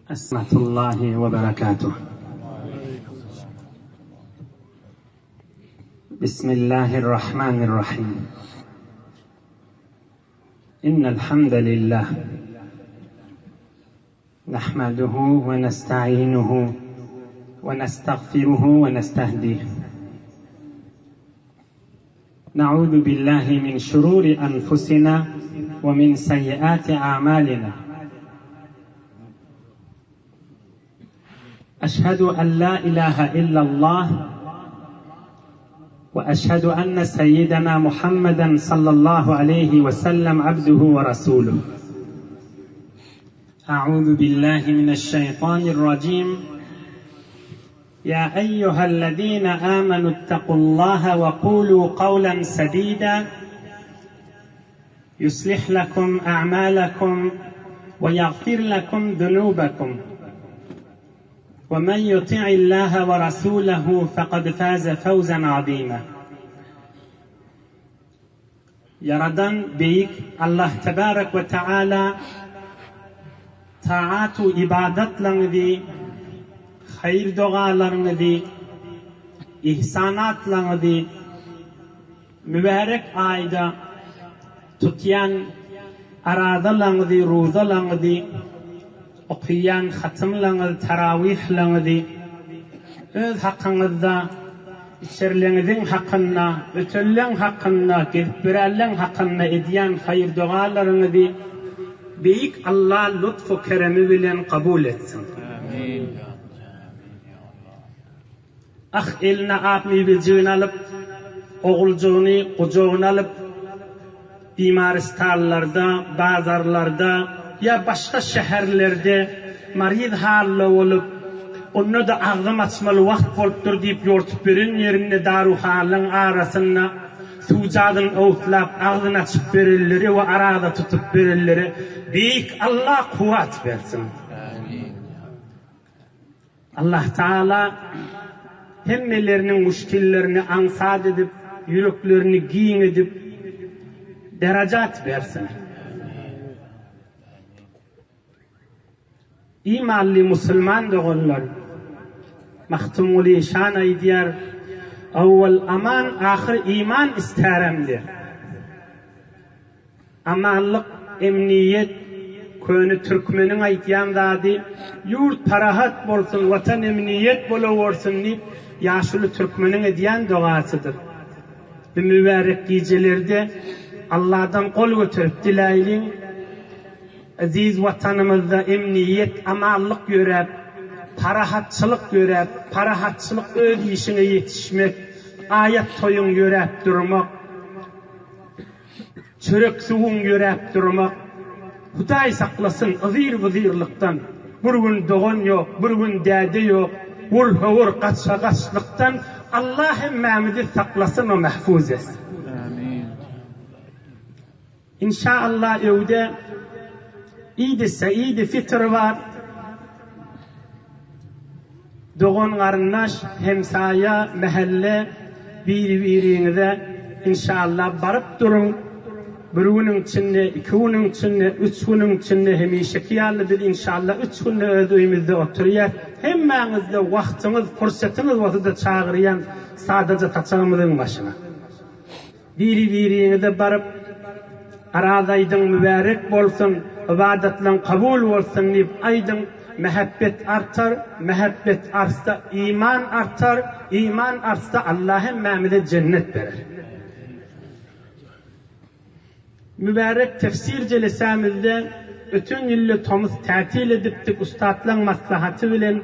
Rahmetullahi we berekatuh. Bismillahirrahmanirrahim. Innel hamdalillah. Nahmaduhu we nesta'inuhu we nestagfiruhu we nestahdih. Na'udhu billahi min şururi anfusina we min seyyiati a'malina. Eşhedü en la ilahe illallah ve eşhedü enne seyyidena Muhammeden sallallahu aleyhi ve sellem abduhu ve rasuluh. A'udhu billahi mineşşeytanirracim. Ya eyyühellezine amenu ittakullaha ve kulu kavlen sedida. Yuslih lekum a'malakum ve yagfir lekum zunubakum. Ve men yuti'illaha ve rasulehu fekad faze fevzen azima. Ýaradan Beýik Allah Tebarek we Teala taat-u ybadatlaryňyzy, haýyr-dogalaryňyzy, ihsanatlaryňyzy mübärek aýda tutýan arazalaryňyzy, ruzalaryňyzy, Okaýan hatymlaňyz, tarawihlaňyzy öz hakyňyzda, içerileňiziň hakynda, ötenleň hakynda, gezip ýörenleň hakynda edýän haýyr-dogalaryňyzy Beýik Alla lutfu-keremi bilen kabul etsin. Ah, eline ak miwejigini alyp, oguljygyny gujagyna alyp, bimarystanlarda, bazarlarda ýa başga şäherlerde maryz halda bolup, onda-da agzym açmaly wagt bolupdyr diýip ýortup beren ýerinde daruhanalaryň arasynda suwjazyny owutlap, agzyny açyp berenlere we araza tutup berenlere Beýik Allah kuwwat bersin. Allah Tagala hemmeleriniň muşkillerini aňsat edip, ýüreklerini giň edip, derejat bersin. Imanly musulman doganlar, Magtymguly şan aýdýar, Owwal aman, ahyr iman istärem diýer. Amanlyk, emniýet, köne türkmeniň aýtýan zady, ýurt parahat bolsun, watan emniýet bolawersin diýip, ýaşuly türkmeniň edýän dogasydyr. Bu mübärek gijelerde Alladan gol göterip diläýliň, eziz watanymyzda emniýet, amanlyk ýöräp, parahatçylyk ýöräp, parahatçylyk öz işiňe ýetişmek, aýat toýuň ýöräp durmak, Çörek suwuň ýöräp durmak. Hudaý saklasyn yzyr-byzyrlykdan, Bir gün dogan ýok, bir gün däde ýok, Wur-höwür, gaçha-gaçlykdan Allah hemmämizi saklasyn we mähfuz etsin. Inşa Allah öwde Idi Saidi Fitr bar. Dogan-garyndaş, hemsaýa, mähelle biri-biriňize inşallah baryp duruň. Bir günüň içinde, iki günüň içinde, üç günüň içinde hemişeki ýaly biz inşallah üç günde öz öýümizde oturýas. Hemmäňizde wagtyňyz, pursatyňyz bolsa-da çagyrýan sadaja saçagymyzyň başyna. Biri-biriňize baryp, Araz aýdyň mübärek bolsun, ybadatlaň kabul bolsun diýip aýdyň, mähebbet artar, mähebbet artsa iman artar, iman artsa Allah hemmämize jennet berer. Mübärek tefsir jelesämizde öten ýylda tomus tätil edipdik ussatlaň maslahaty bilen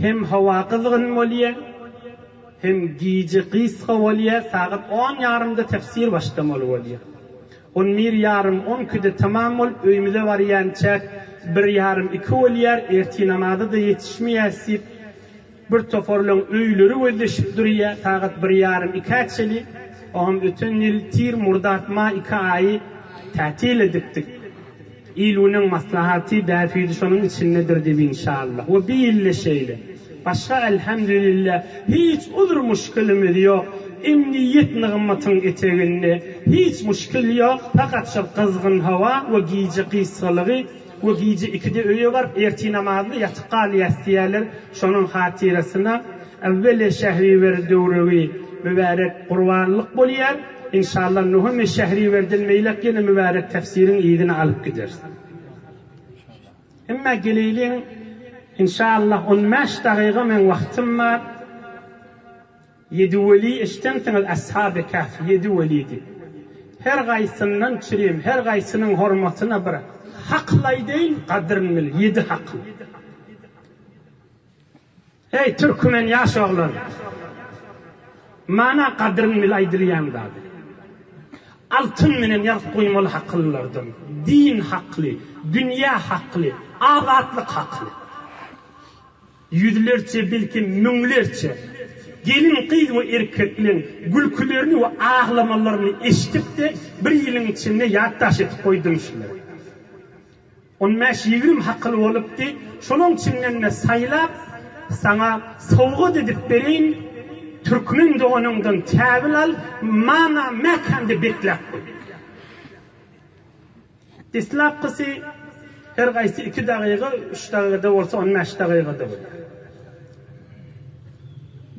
hem howa gyzgyn bolýa hem gije gysga bolýa sagat on ýarymda tefsir başlamaly bolýa. On bir ýarym on ikide tamam bolup öýümize barýançäk bir ýarym iki bolýar ertir namaza-da ýetişmeýäs diýip Bir toparlaň öýleri gözleşip durýa, sagat bir ýarym ikä çeli, oňam öten ýyl tir murdat ma iki aýy tätil edipdik. Il-günüň maslahaty, bähbidi şonuň içindedir diýip inşallah. We bi ýylda şeýle. Başga elhamdülillah hiç uzr muşkilimiz ýok. Emniýet nygmatyň eteginde hiç muşkil ýok, pakat şol gyzgyn howa we gije gysgalygy. we gije ikide öýe baryp ertir namazynda ýatyp galýas diýýärler. Şonuň hatyrasyna Äwweli şähriwer döwregi mübärek gurbanlyk bolýar. Inşallah nühümi şähriwerden meýlek ýene mübärek tefsiriň yzyny alyp gideris. Emma geleýliň inşallah on bäş dagyga meň wagtym bar. Ýedi weli eşdensiňiz Ashaby Kehf ýedi welidi. Her gaýsyndan çirim, her gaýsynyň hormatyna bir hakyl aýdaýyn, gadyryn bil, ýedi hakyl. Eý, türkmen ýaş oglan! Mana gadyryn bil aýdylýan zady. Altyn menen ýazyp goýmaly hakyllardan. Din hakly, dünýä hakly, azatlyk hakly. Ýüzlerçe, belki müňlerçe gelin-gyz we erkekleň gülkülerini we aglamalaryny eşidip-de, bir ýylyň içinde ýatdaş edip goýdum şulary. On bäş-ýigrimi hakyl bolupdy, şolaň içinden-de saýlap, saňa sowgat edip bereýin, türkmen doganyňdan täwil al, mana mäkämde bekläp goý. Deslapkysy her gaýsy iki dagyga, üç dagyga-da bolsa on bäş dagyga-da bolýar.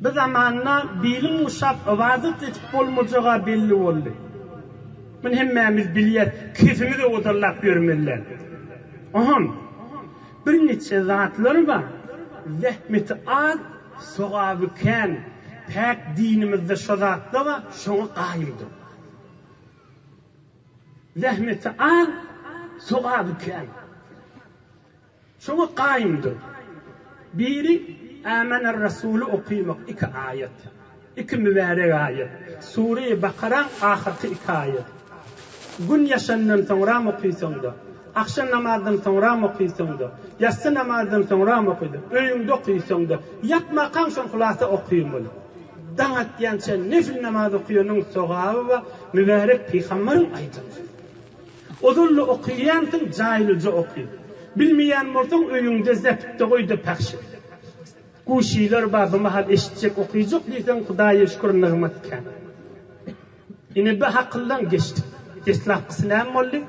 Bu zamanda biliň guşap ybadat edip bolmajaga belli boldy. Muny hemmämiz bilýäs, kefimiz owadallap ýörmeli däl. Oňam birniçe zatlary bar, zähmeti az, sogaby kän, päk dinimizde şo zatlar bar, şoňa gaýym dur. Zähmeti az, sogaby kän. Şoňa gaýym dur. Biri Amener-Rasuly okymak iki aýat. Iki mübärek aýat. Sure-i Bakaraň ahyrky iki aýady. Gün ýaşandan soňram okysaň-da, agşam namazdan soňram okysaň-da, ýassy namazdan soňram okysaň, öýüňde okysaň-da, ýatmakaň şoň hulasa okymaly. Daň atýança nefil namaz okýanyň sogaby bar, mübärek pygambaryň aýdan sözi. Ozal-da okyýansyň, jaýlyja oky. Bilmeýän bolsaň, öýüňde zeptde goý-da pähş et. Guşylar bar, bu mahal eşitjek, okyjak diýseň, Hudaýa şükür, nygmat kän. Ine, bu hakyldan geçdik. Deslapkysy näme boldy?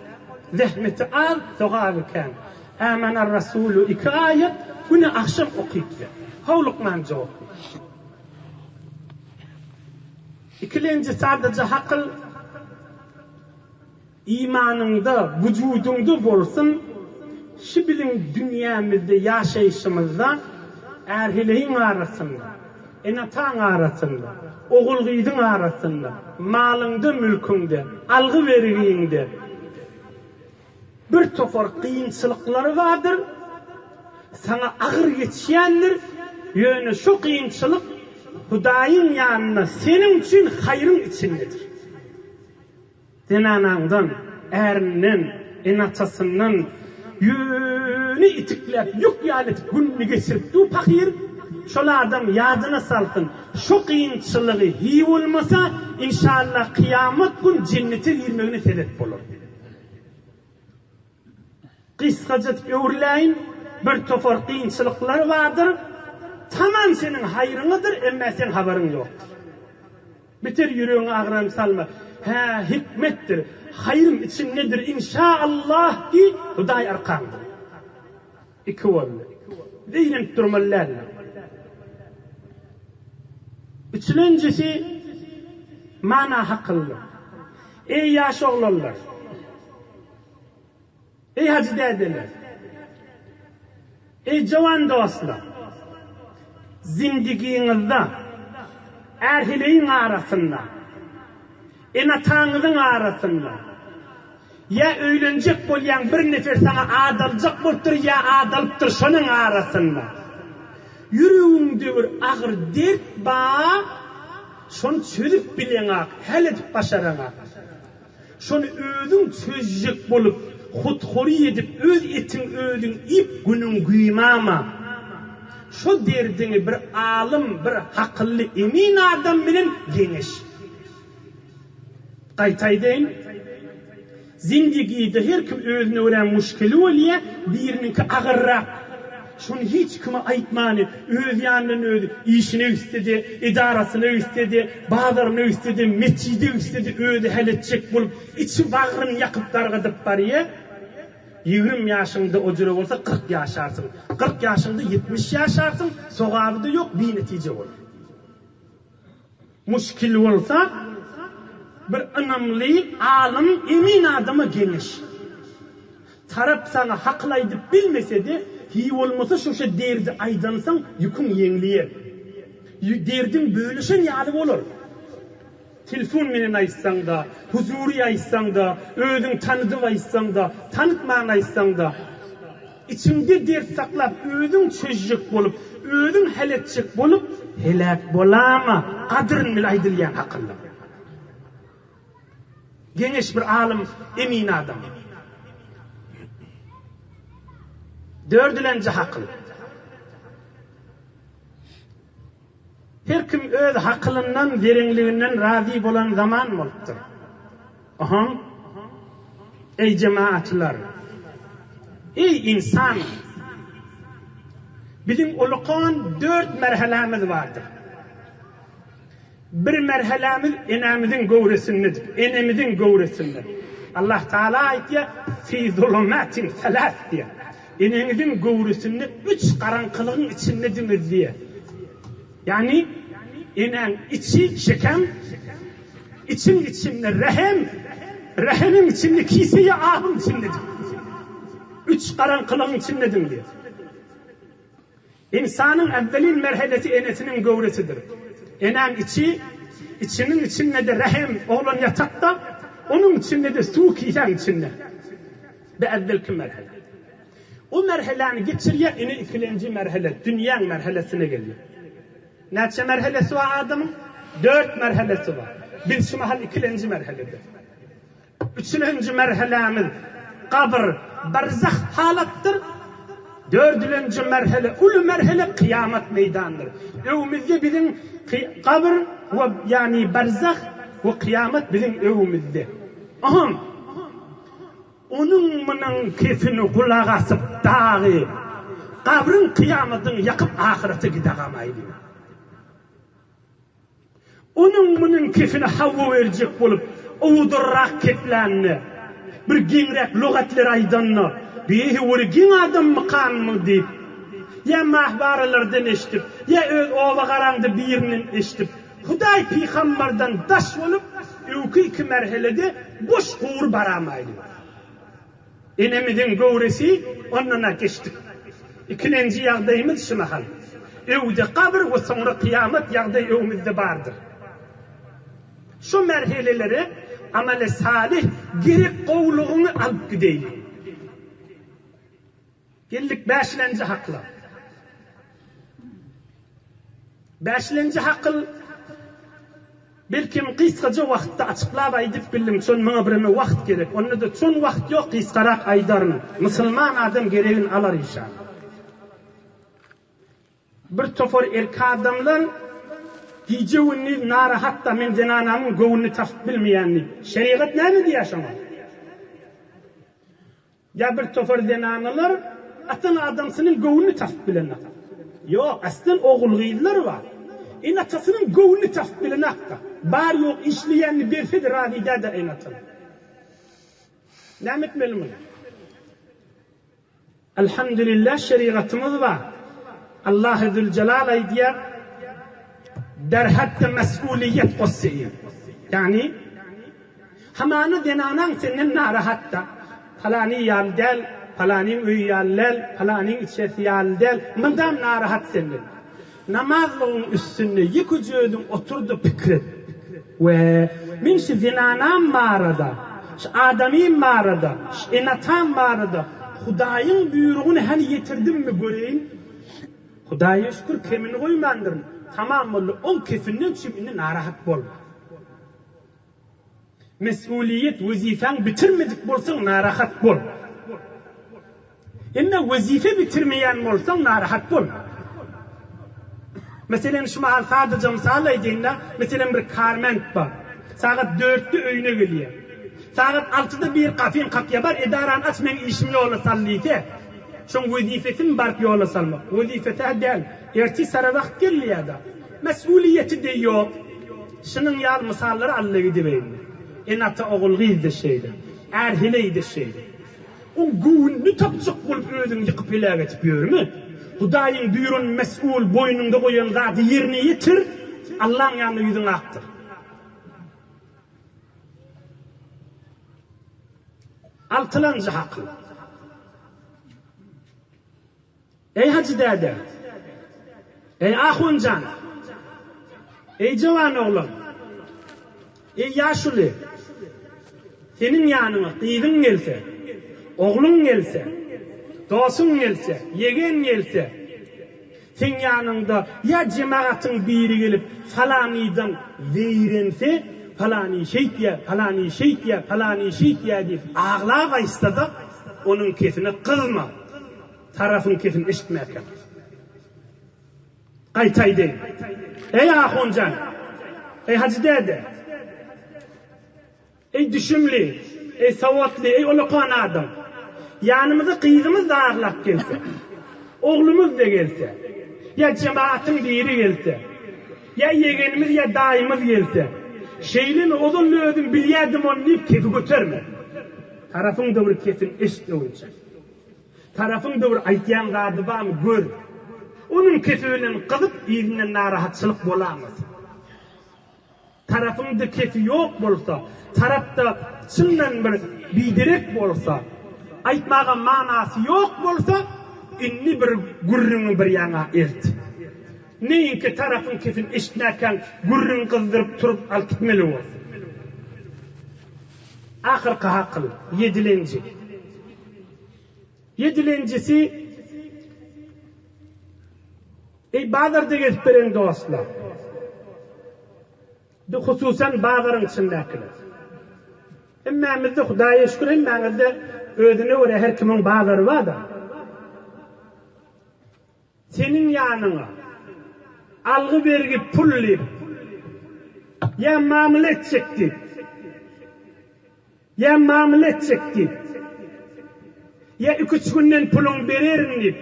Zähmeti az, sogaby kän. Ämener-Rasulu iki aýat, güne agşam okyp ber. Howlukmanja oky. Ikilenji sadaja hakyl. Imanyňda, wujudyňda bolsun, şi biziň dünýämizde ýaşaýşymyzda är-heleýiň arasynda, ene-ataň arasynda, ogul-gyzyň arasynda, malyňda-mülküňde, algy-bergiňde bir topar kynçylyklary bardyr, saňa agyr geçýändir, ýöne şo kynçylyk Hudaýyň ýanynda seniň üçin haýryň içindedir. Zenanaňdan, ärinden, ene-atasyndan ýöne itikläp, ýük ýaly edip gününi geçirip dur pahyr. Şol adam ýadyna salsyn, şo kynçylygy hiý bolmasa, inşallah kyýamat gün jennete girmegine sebep bolar. Gysgaça edip öwrüläýin, bir topar kynçylyklar bardyr, tamam seniň haýryňadyr, emma seň habaryň ýokdur. Beter ýüregiňe agram salma. Hä, hikmetdir, haýrym içindedir, inşa Allah diý, Hudaý arkaňda. Iki boldy. Zeýrenip durmaly däldir. Üçülenjisi mana hakyldyr. Eý ýaş oglanlar! Eý hajy dädeler! Eý jowan dostlar! Zindigiňizde är-heleýiň arasynda, ene-ataňyzyň arasynda, ýa öýlenjek bolýaň bir nefer saňa adaljak bolupdyr ýa adalypdyr şonuň arasynda ýüregiňde bir agyr dert bar, şony çözüp bileňak, häl edip başaraňak. Şony özüň çözjek bolup, huthory edip öz etiň özüň iýip günüň güýmama. Şo derdiňi bir alym, bir hakylly emin adam bilen geňeş. Gaýta aýdaýyn. Zindigide her kim özüne görä muşkili bolýa, biriniňki agyrrak. Şony hiç kime aýtmany, öz ýanyndan özi işine gitse-de, edarasyna gitse-de, bazaryna gitse-de, metjide gitse-de özi häl etjek bolup, içi bagryny ýakyp dargadyp barýa. 20 ýaşyňda o jüre bolsa 40 ýaşarsyň. 40 ýaşyňda 70 ýaşarsyň, sogaby-da ýok, binetije bolar. Muşkil bolsa, bir ynamly, alym, emin adama geňeş. Tarap saňa hakyl aýdyp bilmese-de, hiý bolmasa şoşa derdi aýdansoň ýüküň ýeňleýär. Derdiň bölüşen ýaly bolar. Telefon menen aýtsaň-da, huzury aýtsaň-da, özüň tanydyp aýtsaň-da, tanytman aýtsaň-da, içiňde dert saklap özüň çözjek bolup, özüň hal etjek bolup, heläk bolama, gadyryn bil aýdylýan hakylla. Geňeş bir alym, emin adam. Dördülenji hakyl. Her kim öz hakylyndan, zereňliginden razy bolan zaman bolupdyr. Ohoň, eý jemaatçylar! Eý ynsan! Biziň ulukan dört merhelämiz bardyr. Bir merhelämiz enemiziň göwresindedir. Enemiziň göwresinde. Allah Taala aýtýar, Fi zulumatin selas diýýär. Eneňiziň göwresinde üç garaňkylygyň içindediňiz diýýär. Ýagny enäň içi şekem, içiň içinde rehem, rehemiň içinde kiseýi abyň içindediň. Üç garaňkylygyň içindediň diýýär. Ynsanyň äwwelin merhelesi enesiniň göwresidir. Enäň içi, içiniň içinde-de rehem, oglan ýatakda, onuň içinde-de suw kisäň içinde. Bu äwwelki merhele. O merheläni geçirýär, ine ikilenji merhele, dünýäň merhelesine gelýär. Näçe merhelesi bar adamyň? Dört merhelesi bar. Biz şu mahal ikilenji merhelede. Üçülenji merhelämiz gabyr, barzah halatdyr. Dördülenji merhele, uly merhele kyýamat meýdandyr. Öwümizde biziň gabyr we ýagny barzah we kyýamat biziň öwümizde. Aham. Onuň munuň kefini gulak asyp dagy gabryň kyýamadyň ýakyp ahyrete gidagamaýlyň. Onuň munuň kefini hawa berjek bolup, owudarrak keplände, bir geňräk lugatlar aýdanda, Bi höwri geň adammykanmy diýip, ýa mahbaralardan eşidip, ýa öz oba-garaňda birinden eşidip, Hudaý pygambardan daş bolup, öwki iki merhelede boş gury baramaýly. Enemiziň göwresi ondan-a geçdik. Ikilenji ýagdaýymyz şu mahal. Öwde gabyr we soňra kyýamat ýagdaý öwümizde bardyr. Şu merhelelere amale salyh gerek gowulygyňy alyp gideýli. Geldik bäşilenji hakyla. Bäşilenji hakyl belkem gysgaja wagtda açyklap aýdyp bildim, çon maňa bireme wagt gerek. Onda-da çon wagt ýok gysgarak aýdaryn. Musulman adam geregini alar inşallah. Bir topar erkek adamlar gije-gündiz narahat-da men zenanamyň göwnüni tapyp bilmeýän diýip. Şerigat näme diýýär şoňa? Ýa bir topar zenanalar atan adamsynyň göwnüni tapyp bilenok. Ýok, aslan ogul-gyzlar bar. Ene-atasynyň göwnüni tapyp bilenok-da. Bar-ýok işleýänini berse-de razy däl-de ene-atalar. Näme etmeli muny? Elhamdülillah şerigatymyz bar. Allahy Züljelal aýdýar, Derhatda mes'uliýet gossy. Ýagny, Hamana zenanaň senden narahat-da. Palany ýaly däl, palanyň öýi ýaly däl, palanyň içersi ýaly däl, mydam narahat senden. Namazlygyň üstünde ýekeje özüň otur-da pikir et. We men şu zenanam barada, şu adamym barada, şu ene-atam barada Hudaýyň buýrugyny hany ýetirdimmi göreýin. Hudaýa şükür kemini goýmandyryn. Tamam boldy. Oň kefinden çüým indi narahat bolma. Mes'uliýet wezipäň bitirmedik bolsaň narahat bol. Emma wezipe bitirmeýän bolsaň narahat bol. Meselem şu mahal sadaja mysal aýdaýynda, meselem bir karment bar. Sagat dörtde öýüne gelýär. Sagat altyda bir gapyny kakýar, bar edarany aç meň işimi ýola sal diýse, şoň wezipesimi baryp ýola salmak. Wezipesi-hä däl. Ertir sara wagt gelýär-de. Mes'uliýeti-de ýok. Şunuň ýaly mysallary alla gidibeýin. Ene-ata ogul-gyz-da şeýle. Är-heleý-de şeýle. Oň göwnüni tapjak bolup özüňi ýykyp heläk edip ýörme. Hudaýyň buýran mes'ul boýnuňda goýan zady ýerine ýetir, Allaň ýanynda ýüzüň akdyr. Altylanjy hakyň. Eý Hajy däde! Eý ahun jan! Eý jowan oglan! Eý ýaşuly! Seniň ýanyňa gyzyň gelse, ogluň gelse, dosuň gelse, ýegen gelse, seň ýanyňda ýa jemagatyň biri gelip falanydan zeýrense, palany şeýtýä, palany şeýtýä, palany şeýtýä diýip aglap aýtsa-da, onuň kesine gyzma. Tarapyň sesini eşitmäkäm. Gaýta aýdaýyn. Eý, ahun jan! Eý, hajy däde! Eý, düşümli! Eý, sowatly! Eý, ulakan adam! Ýanymyza gyzymyz-da aglap gelse, oglumyz-da gelse, ýa jemagatyň biri gelse, ýa ýegenimiz ýa daýymyz gelse, şeýlemi, ozal özüm bilýärdim ony diýip kefi göterme. Tarapyň-da bir sesini eşit öwünçä. Tarapyň döwür aýtýan zady barmy gör. Onuň kefi bilen gyzyp yzyndan narahatçylyk bolamaz. Tarapyňda kefi ýok bolsa, tarapda çyndan bir biderek bolsa, aýtmaga manasy ýok bolsa, indi bir gürrüňi bir ýaňa elt. Neýinki tarapyň kefini eşitmäkäň gürrüň gyzdyryp turup alyp gitmeli bolsun. Ahyrky hakyl, ýedilenji. Ýedilenjisi, Eý, bazarda gezip beren dostlar! Hususan bazaryň içindäkiler. Hemmämizde Hudaýa şükür hemmäňizde özüne görä her kimiň bazary bar-da. Seniň ýanyňa algy-bergi pul diýip, ýa mamla etjek diýip, ýa mamla etjek diýip, ýa iki-üç günden puluňy bererin diýip,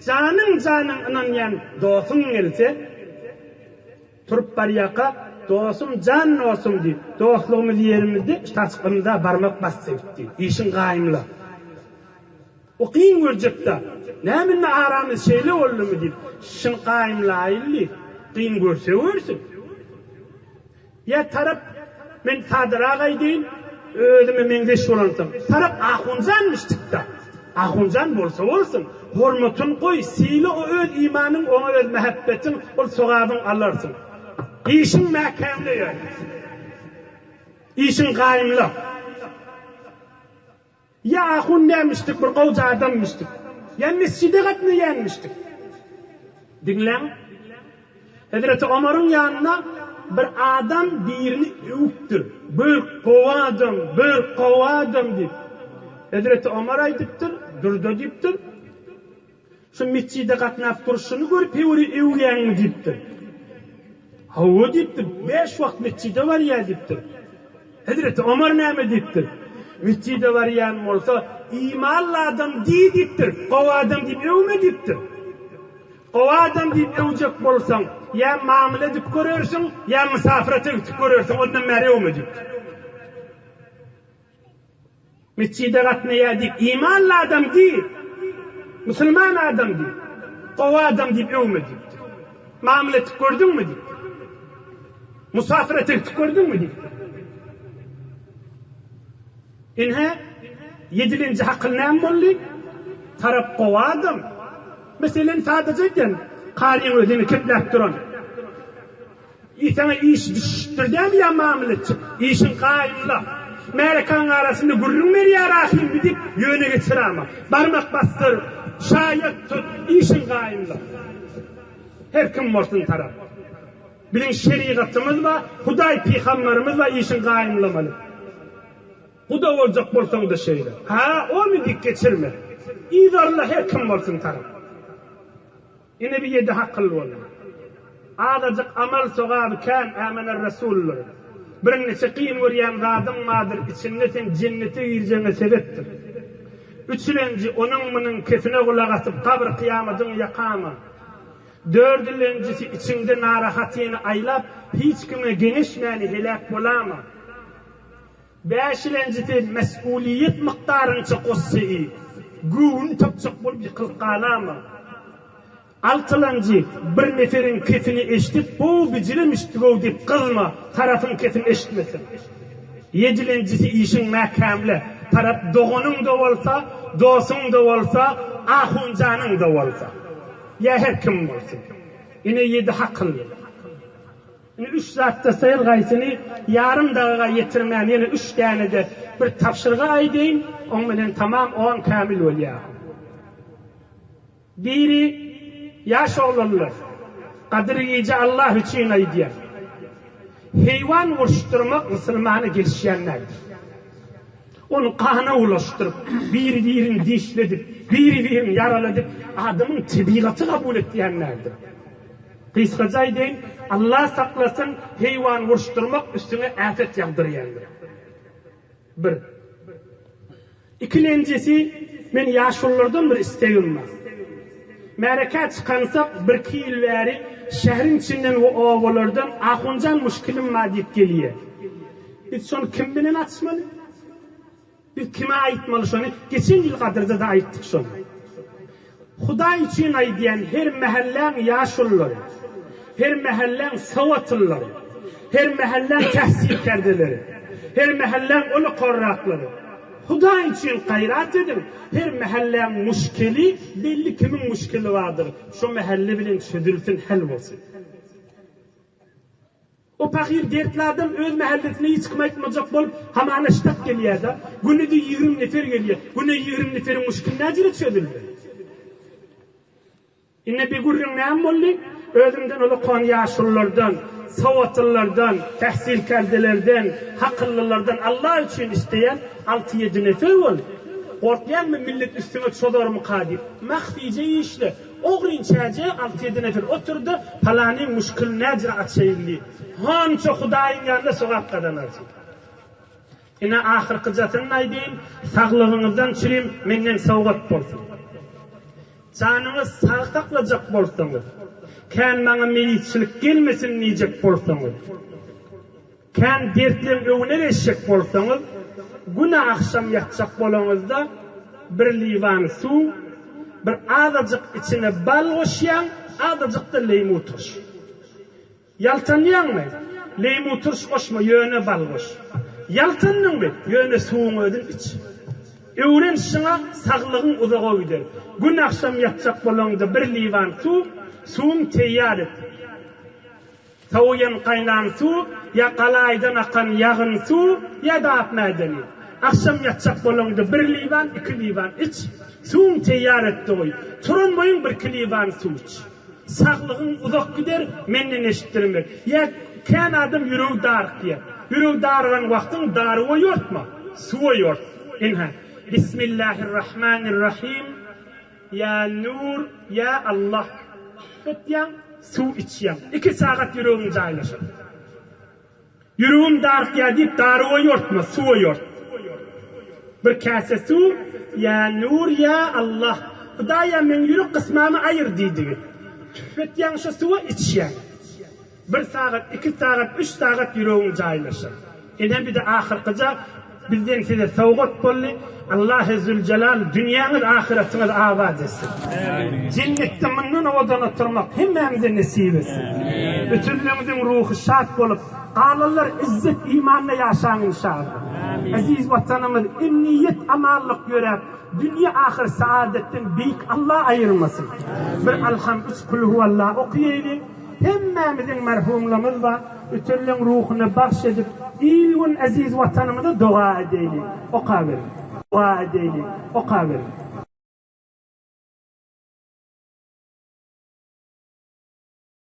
janyň-janyň ynanýan dosuň gelse, turup barýarka, Dostum, jan dostum diýip, dostlugymyz ýerimizde, ştaçyk ymza barmak basdy gitdi. Işiň gaýymla. O kyn görjekdä. Näme indi aramyz şeýle boldumy diýip, şyny gaýymlaýyly, kyn görse görsün. Ýa tarap, men sadarak aýdaýyn, özüme meňzeş bolansoň, tarap ahunjanmyşdyk-da. Ahunjan bolsa bolsun, hormatyny goý, syla o öz imanyň, oňa öz mähebbetiň, ol sogabyň alarsyň. Işiň mäkämle ýöne. Işiň gaýymla. Ýa ahun dälmişdik, bir gowja adammyşdyk. Ýa mesjide gatnaýanmyşdyk. Diňläň. Hezreti Omaryň ýanyna bir adam birini öwüpdir. Bir gowy adam, bir gowy adam diýip. Hezreti Omar aýdypdyr, Dur-da diýipdir. Şu metjide gatnap durşuny görüp höwri öwýäňmi diýipdir. Hawa diýipdir, beş wagt metjide barýar diýipdir. Hezreti Omar näme diýipdir? Metjide barýan bolsa, imanly adam diý diýipdir, gowy adam diýip öwme diýipdir. Gowy adam diýip öwjek bolsaň, ýa mamla edip görersiň, ýa mysafyrete gitip görersiň, ondan bäri öwme diýipdir. Metjide gatnaýar diýip, imanly adam diý, musulman adam diý, gowy adam diýip öwme diýipdir. Mamla etip gördüňmi diýipdir. Musafir etip gördüňmi diýipdir. Ine, ýedilenji hakyl näme boldy? Tarap gowy adam. Meselem, sadaja aýdýan, karyň özüni kepläp duran. I saňa iş düşüşipdir dämi ýa mamla etjek? Işiň gaýymla. Märekäň arasynda gürrüň berýär ahyryn diýip, ýöne geçirama. Barmak basdyr, şaýat tut, işiň gaýymla. Her kim bolsun tarap. Biziň şerigatymyz bar, Hudaý pygambarymyz bar işiň gaýymlamaly. Guda boljak bolsaň-da şeýle. Ha, ony diýip geçirme. Yzarla her kim bolsun tarap. Ine bir ýedi hakyl boldy. Azajyk amal sogaby kän Ämener Resuldyr. Birniçe kyn görýän zadyň bardyr içinde sen jennete girjegiňe sebepdir. Üçülenji onuň munuň kesine gulak asyp gabyr kyýamadyň ýakama. Dördülenjisi içiňde narahatyny aýlap hiç kime geňeşmäni heläk bolama. Bäşilenjisi mes'uliýet mukdarynça gussa iý. Göwün tapjak bolup ýykylyp galama. Altylanjy, bir neferiň kesini eşidip, bu bijiremişdi-gow diýip gyzma, tarapyň kesini eşitmeseň. Ýedilenjisi işiň mäkämle, tarap doganyň-da bolsa, dosuň-da bolsa, ahunjanyň-da bolsa. Ýa her kim bolsun. Ine ýedi hakylly. Indi üç zatda saýyl gaýsyny ýarym dagyga ýetirmän ýene üç däne-de bir tabşyrgy aýdaýyn, oň bilen tamam on kämil bolýar. Biri, ýaş oglanlar, Gadyr gije Allah üçin aýdýan. Heýwan uruşdyrmak musulmana gelişýän däldir. Ony gana bulaşdyryp, biri-birini dişledip, biri-birini ýaraladyp, adamyň tebigaty kabul etýän däldir. Gysgaça aýdaýyn, Allah saklasyn, heýwan uruşdyrmak üstüňe äpet ýagdyrýandyr. Bir. Ikilenjisi, men ýaşululardan bir islegim bar. Märekä çykansak, birki ýyl bäri şäheriň içinden we obalardan Ahunjan muşkilim bar diýip gelýär. Biz şony kim bilen açmaly? Biz kime aýtmaly şony? Geçen ýyl Gadyrda-da aýtdyk şony. Hudaý üçin aýdýan, her mähelläň ýaşululary, her mähelläň sowatlyllary, her mähelläň tähsilkerdeleri, her mähelläň uly korraklary, Hudaý üçin gaýrat ediň, her mähelläň muşkeli belli kimiň muşkeli bardyr, şo mähelle bilen çözülsin, hal bolsun. O pahyr dertli adam öz mähellesine hiç kime aýtmajak bolup, hamana ştat gelýär-de. Günde 20 nefer gelýär. Günde 20 neferiň muşkili näjele çözüldi? Indi bir gürrüň näme boldy? Özümden ulakan ýaşululardan, sowatlylardan, tähsilkerdelerden, hakyllylardan Allah üçin isleýän alty-ýedi nefer bol. Gorkýaňmy millet üstüňe çozarmyka diýip. Mahfije işle. Ogryn çäje alty-ýedi nefer oturdy, palanyň muşkilini näjire açaýyn diýip. Honça Hudaýyň ýanynda sogap gazanarsyň. Ine ahyrkyjasyny aýdaýyn, saglygyňyzdan çürim menden sowgat bolsun. Janyňyz sag saklajak bolsaňyz, kän maňa meýlisçilik gelmesin diýjek bolsaňyz, Kän dertleň öwüne geçjek bolsaňyz, güne agşam ýatjak bolaňyzda bir liwan suw, bir azajyk içine bal goşýaň, azajyk-da leýmu turş. Ýaltanýaňmy? Leýmu turş goşma, ýöne bal goş. Ýaltandyňmy? Ýöne suwuň özüni iç. Öwren şuňa, saglygyň uzaga gider. Gün agşam ýatjak bolaňda bir liwan suw, suwuň teýýar et. Sowaýan gaýnan suw, ýa galaýdan akan ýagyn suw, ýa-da ak mädeni. Agşam ýatjak bolaňda bir liwan, iki liwan iç. Suwuň teýýar et-de goý. Turan boýuň birki liwan suw iç. Saglygyň uzak gider, menden eşitdirmek. Ýa kän adam ýüregi darykýar. Ýüregi darygan wagtyň daruwa ýortma, suwa ýort. Ynha, Bismillahirrahmanirrahim. Ýa Nur, ýa Allah! Etýäň, suw içýäň. Iki sagat ýüregiň jaýlaşar. Ýüregim darykýar diýip daruwa ýortma, suwa ýort. Bir käse suw, Ýa Nur, ýa Allah! Hudaýa meň ýürek gysmamy aýyr diýdigi. Tüfetýäň şo suwa, içýäň. Bir sagat, iki sagat, üç sagat ýüregiň jaýlaşar. Ine bir-de ahyrkyja bizden size sowgat boldy. Allahy Züljelal dünýäňiz ahyratyňyz abat etsin. Jennetde mundan owadan oturmak hemmämize nesip etsin. Ötenleriňiziň ruhy şat bolup, galanlar yzzet imanda ýaşaň inşallah. Eziz Watanymyz emniýet amanlyk ýöräp, dünýe ahyr saadatden beýik Allah aýyrmasyn. Bir Alham üç Kulhuwallah okaýaýly. Hemmämiziň merhumlarymyz bar, ötenleň ruhuna bagş edip, il-gün eziz Watanymyza doga edeýli. Okaberiň. Doga edeýli. Okaberiň.